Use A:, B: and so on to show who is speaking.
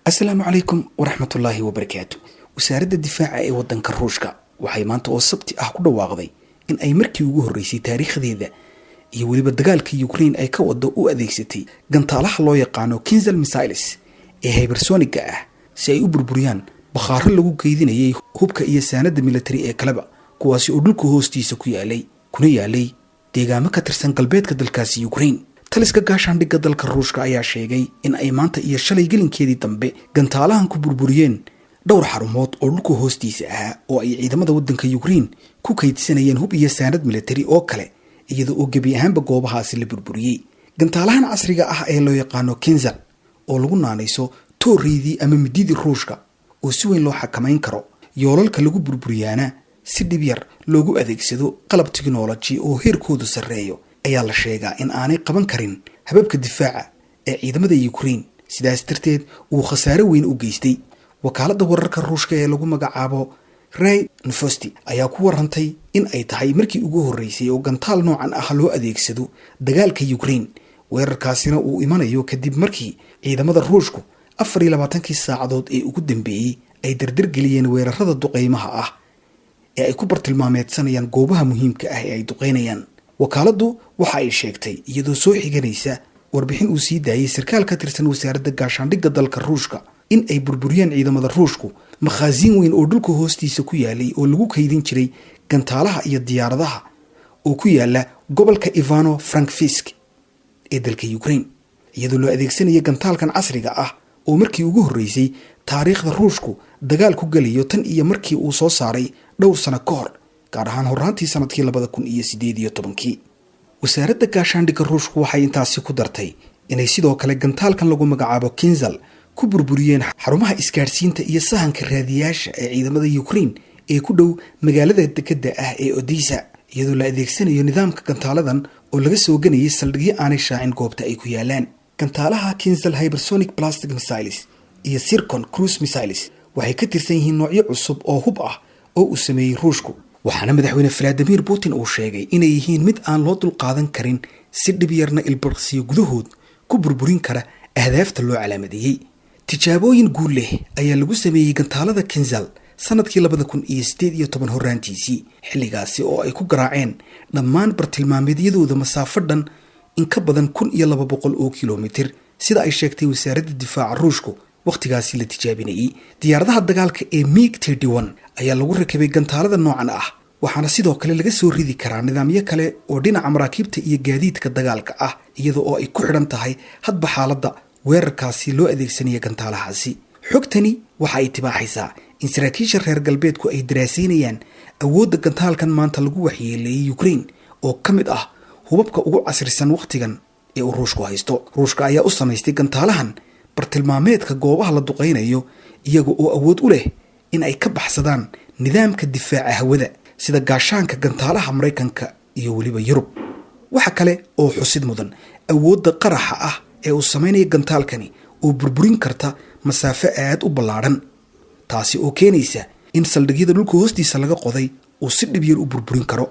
A: Asalaamu calaykum waraxmatullaahi wabarakaatu. Wasaaradda difaaca ee wadanka Ruushka waxay maanta oo Sabti ah ku dhawaaqday in ay markii ugu horreysay taariikhdeeda iyo weliba dagaalka Ukraine ay ka wado u adeegsatay gantaalaha loo yaqaano Kinzhal missiles ee hypersonic-ga ah si ay u burburiyaan bakhaaro lagu keydinayay hubka iyo saanada military ee kaleba, kuwaasi oo dhulka hoostiisa ku yaalay kuna yaalay deegaamo ka tirsan galbeedka dalkaasi Ukraine. Taliska gaashaandhigga dalka Ruushka ayaa sheegay in ay maanta iyo shalay gelinkeedii dambe gantaalahan ku burburiyeen dhowr xarumood oo dhulka hoostiisa ahaa oo ay ciidamada waddanka Ukraine ku kaydsanayeen hub iyo saanad military oo kale, iyada oo gebi ahaanba goobahaasi la burburiyey. Gantaalahan casriga ah ee loo yaqaano Kinzhal, oo lagu naanayso tooriidii ama mididii Ruushka, oo si weyn loo xakamayn karo, yoolalka lagu burburiyaana si dhib yar loogu adeegsado qalab tiknoloji oo heerkoodu sarreeyo, ayaa la sheegaa in aanay qaban karin hababka difaaca ee ciidamada Ukraine, sidaas darteed uu khasaare weyn u geystay. Wakaaladda wararka Ruushka ee lagu magacaabo RIA Novosti ayaa ku warantay in ay tahay markii ugu horreysay oo gantaal noocan ah loo adeegsado dagaalka Ukraine, weerarkaasina uu imanayo kadib markii ciidamada Ruushku 24-kii saacadood ee ugu dambeeyey ay dardargeliyeen weerarada duqeymaha ah ee ay ku bartilmaameedsanayaan goobaha muhiimka ah ee ay duqeynayaan. Wakaaladdu waxa ay sheegtay, iyadoo soo xiganaysa warbixin uu sii daayey sarkaal ka tirsan wasaaradda gaashaandhigga dalka Ruushka, in ay burburiyeen ciidamada Ruushku makhaasiin weyn oo dhulka hoostiisa ku yaalay oo lagu kaydin jiray gantaalaha iyo diyaaradaha oo ku yaala gobolka Ivano Frankivsk ee dalka Ukraine, iyadoo loo adeegsanaya gantaalkan casriga ah oo markii ugu horreysay taariikhda Ruushku dagaal ku gelayo tan iyo markii uu soo saaray dhowr sano ka hor, gaar ahaan horraantii sanadkii 2018-kii. Wasaaradda gaashaandhigga Ruushku waxay intaasi ku dartay inay sidoo kale gantaalkan lagu magacaabo Kinzhal ku burburiyeen xarumaha isgaadhsiinta iyo sahanka raadiyaasha ee ciidamada Ukraine ee ku dhow magaalada dekedda ah ee Odessa, iyadoo la adeegsanayo nidaamka gantaaladan oo laga soo ganayay saldhigyo aanay shaacin goobta ay ku yaalaan. Gantaalaha Kinzhal hypersonic ballistic missiles iyo Zircon cruise missiles waxay ka tirsan yihiin noocyo cusub oo hub ah oo uu sameeyey Ruushku, waxaana Madaxweyne Vladimir Putin uu sheegay inay yihiin mid aan loo dulqaadan karin, si dhib yarna ilbarqsiyo gudahood ku burburin kara ahdaafta loo calaamadeeyey. Tijaabooyin guul leh ayaa lagu sameeyey gantaalada Kinzhal sanadkii 2018 horraantiisii, xilligaasi oo ay ku garaaceen dhammaan bartilmaameedyadooda masaafo dhan in ka badan 1200 oo kilomitir, sida ay sheegtay wasaaradda difaaca Ruushku. Wakhtigaasi la tijaabinayey diyaaradaha dagaalka ee MiG 31 ayaa lagu rakibay gantaalada noocan ah, waxaana sidoo kale laga soo ridi karaa nidaamyo kale oo dhinaca maraakiibta iyo gaadiidka dagaalka ah, iyada oo ay ku xidhan tahay hadba xaaladda weerarkaasi loo adeegsanaya gantaalahaasi. Xogtani waxa ay tibaaxaysaa in saraakiisha reer galbeedku ay daraasaynayaan awoodda gantaalkan maanta lagu waxyeeleeyey Ukraine, oo ka mid ah hubabka ugu casrisan wakhtigan ee uu Ruushku haysto. Ruushka ayaa u samaystay gantaalahan bartilmaameedka goobaha la duqaynayo, iyaga oo awood u leh in ay ka baxsadaan nidaamka difaaca hawada sida gaashaanka gantaalaha Maraykanka iyo weliba Yurub. Waxa kale oo xusid mudan awoodda qaraxa ah ee uu samaynaya gantaalkani oo burburin karta masaafo aad u ballaadhan, taasi oo keenaysa in saldhigyada dhulka hoostiisa laga qoday uu si dhib yar u burburin karo.